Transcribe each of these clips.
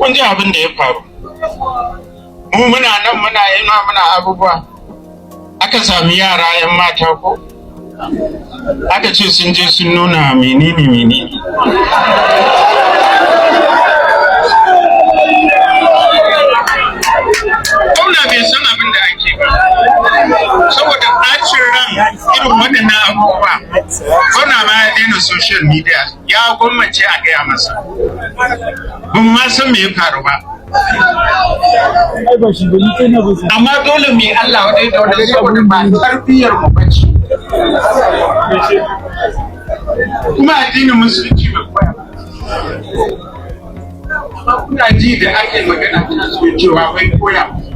Kun ji abin da ya faru. Mu muna nan muna yi muna abubuwa. Aka sami yara 'yan mata ko? Aka ce sun je sun nuna menene menene. Gwamna bai san abin da ake ba. Saboda ɓacin ran irin waɗannan abubuwa. Gwamna ma ya daina social media, ya gwammace a gaya masa. Ban ma san me ya faru ba. Amma dole mu yi Allah wadai da wannan, saboda ba tarbiyyar mu bace. Kuma addinin Musulunci bai koya ba. Amma kuna ji da ake magana ta so cewa wai koya musu.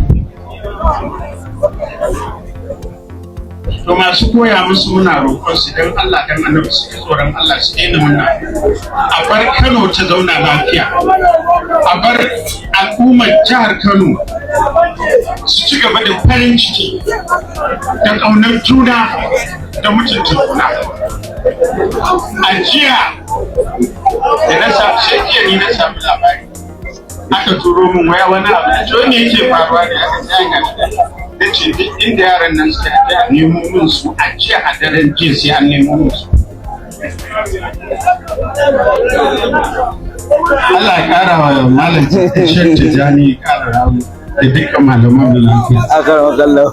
To, masu koya musu, muna roƙon su don Allah dan Annabi su ji tsoron Allah su daina muna. A bar Kano ta zauna lafiya. A bar al'ummar jihar Kano su ci gaba da farin ciki da ƙaunar juna da mutunta juna. A jiya da na samu, sai jiya ni na samu labari. Aka turo min waya, wani abu da ce me yake faruwa ne, aka ce ga na ce duk inda yaran nan suke a a nemo min su. A jiya, a daren jiya, sai an nemo min su. Allah ya kara wa Malam Sheikh Tijjani, ya kara rawu da dukkan malaman da lafiya.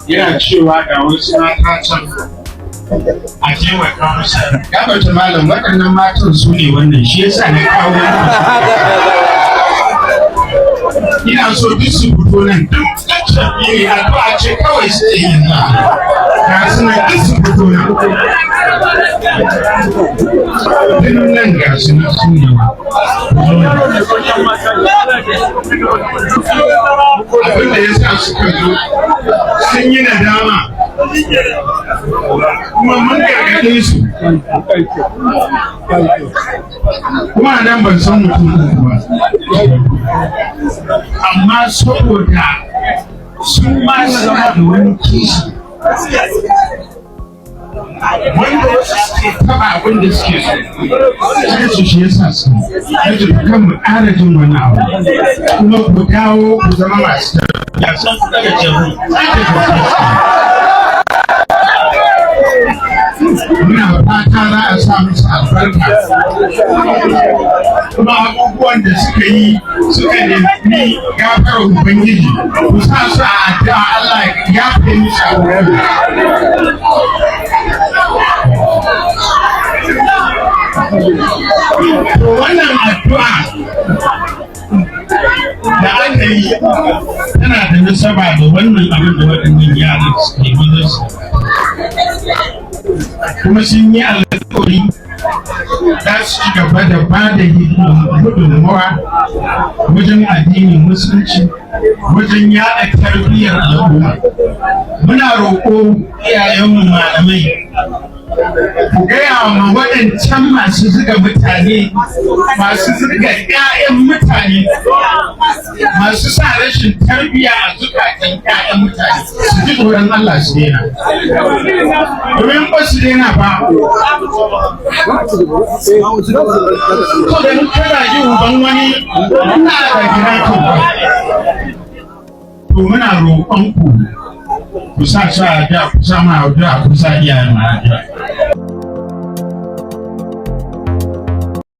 Yana cewa ga wasu mata can a taimaka musu. Gabata malam, waɗannan matan su ne wannan, shi yasa na kawo. Ina so duk su fito nan, duk duk ne, addu'a ce kawai suke yi. Ga su nan, duk su fito nan. Duk nan ga su nan, su ne. Abin da ya sa suka zo, sun yi nadama, kuma mun gargaɗe su. Kuma a nan ban san mutum uku ba, amma saboda su ma suna da wani kishi wanda wasu suke taba abin da suke so sai su, shi yasa su yaji kan mu ƙara jin wani abu. Kuma ku dawo ku zama masu tarbiyya, san ku daga jaru. Muna fata za a sa musu albarka, kuma abubuwan da suka yi suka nemi gafarar Ubangiji, ku sa su a addu'a, Allah ya fi musu abubuwan. To, wannan addu'a da aka yi tana da nasaba da wannan abin da waɗannan yaran suka yi mazan su, kuma sun yi alƙawari za su ci gaba da ba da gudunmawa wajen addinin Musulunci, wajen yaɗa tarbiyyar al'umma. Muna roƙo iyayenmu malamai, ku gaya ma waɗancan masu zuga mutane, masu zuga 'ya'yan mutane, masu sa rashin tarbiyya a zukatan 'ya'yan mutane, su ji tsoron Allah su daina, domin ba su daina ba, to da in kana ji uban wani ina da gida. To muna roƙon ku, ku sa su a addu'a, ku sa ma addu'a, ku sa iyayen ma addu'a.